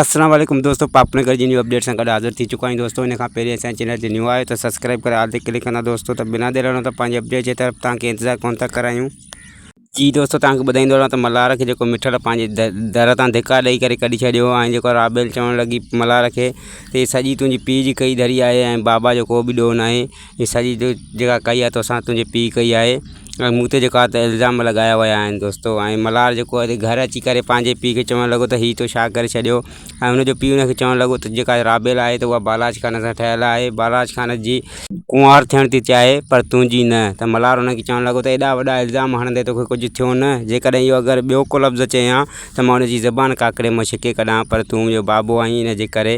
السلام عليڪم دوستو پاپ نگر جي نيو اپڊيٽ سان گڏ حاضر ٿي چڪا آهيون دوستو ان کان پهرين اسان چينل تي نيو آهيو ته سبسڪرائب ڪري آل تي ڪلڪ ڪندا دوستو ته بنا دير ته پنهنجي اپڊيٽ جي طرف توهان کي انتظار ڪون ٿا ڪرايون. جي دوستو توهان کي ٻڌائيندو رهان ته ملهار کي جيڪو مٺل پنهنجي در تان ڌڪا ڏئي ڪري ڪڍي ڇڏيو ۽ جيڪو رابيل چوڻ لڳي ملهار کي ته هي سڄي تنهنجي پيء جي ڪئي ڌري آهي ۽ بابا جو ڪو به ڏوهه ناهي هي سڄي جيڪا ڪئي آهي توسان تنهنجي پيء ڪئي آهي ۽ مون تي جيڪا ته الزام لڳايا ويا آهن دوستو ۽ ملهار جيڪو آهي گهر اچي ڪري پنهنجي پيء کي چوڻ لڳو ته هي تو ڇا ڪري ڇڏيو ۽ هن جو پيء هن کي چوڻ لڳو ته جيڪا رابيل آهي ته اها بالاچ خان سان ٺهيل آهي بالاچ خان جي ڪنوار ٿيڻ ٿي چاهي پر تنهنجي نه ته ملهار هن کي چوڻ لڳو ته ايڏا وڏا الزام هڻندي توکي ڪجهه ٿيو نه جيڪڏهن اهو اگر ٻيو ڪو لفظ چئين ها ته مان هن جي زبان ڪاڪڙي مان ڇڪي ڪڍان پر تون منهنجو بابو آهين ان جي ڪري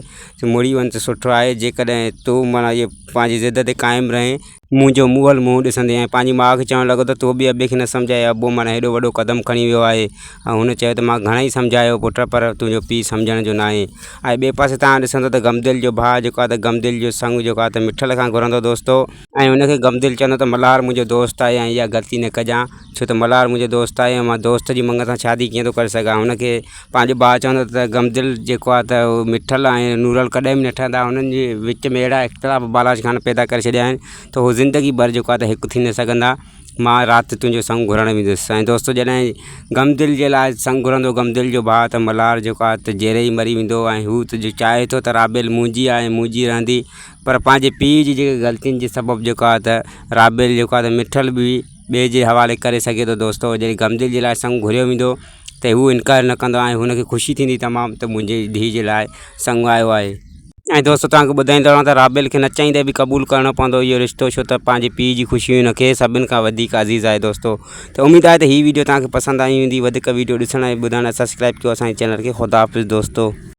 مڙي وڃ ته سٺو آهي جيڪڏهن تون معنيٰ اهي پنهنجي ضد تي قائم رهين منهنجو مئل منهن ڏسندي ۽ پنهنجي ماء کي چوڻ لڳو ته تو به ابي کي نه سمجهايو ابو معنيٰ هيڏو وڏو قدم کڻي ويو آهي ۽ هن چيو ته مان گهڻائي سمجهايو پٽ پر تنهنجو پيء سمجهڻ جو ناهي ۽ ٻئي پاسي توهان ڏسندو ته غمدل جو ڀاء جيڪو آهي ته غمدل جو سڱ جيڪو آهي ته مٺل کان گهرندو دوستو ۽ هن کي غمدل چوندو ته ملهار منهنجو دوست آهي ۽ اها غلطي نه ڪجان ڇو ته ملهار منهنجو دوست آهي ۽ مان دوست جي مڱ سان شادي ڪيئن ٿو ڪري سگهان هن کي پنهنجو ڀاء چوندو ته غمدل جيڪو آهي ته اهو مٺل ۽ نورل ڪڏهن به نه ٺهندا هنن جي وچ ۾ اهڙا اختلاف بالاچ خان پيدا ڪري ڇڏيا آهن ته هو زندگي ڀر جيڪو آهي ته هڪ ٿي نه سگهندا مان رات تنهنجو سڱ گهرڻ ويندس ۽ دوستو جڏهن غمدل جي لاء سڱ گهرندو غمدل جو ڀاء ته ملهار جيڪو آهي ته جيئري ئي مري ويندو ۽ هو ته چاهي ٿو ته رابيل منهنجي آهي ۽ منهنجي رهندي پر پنهنجي پيء جي جيڪي غلطين جي سبب جيڪو آهي ته رابيل جيڪو آهي ته مٺل به ٻئي جي حوالي ڪري سگهي ٿو دوستو جڏهن غمدل جي لاء سڱ گهريو ويندو ته هو انڪار نه ڪندو ۽ هن کي خوشي ٿيندي تمام ته منهنجي ڌيء جي لاء سڱ آيو آهي. ۽ دوستو توهان کي ٻڌائيندو رهان ته رابيل کي نه چاهيندي به قبول ڪرڻو پوندو اهو رشتو ڇو ته پنهنجي پيء جي خوشي هن کي سڀن کان وڌيڪ عزيز آهي دوستو ته اميد آهي ته هي ويڊيو توهان کي پسند آئي هوندي وڌيڪ ويڊيو ڏسڻ ۽ ٻڌڻ لاء سبسڪرائب ڪيو اسان جي چينل کي خدا حافظ دوستو.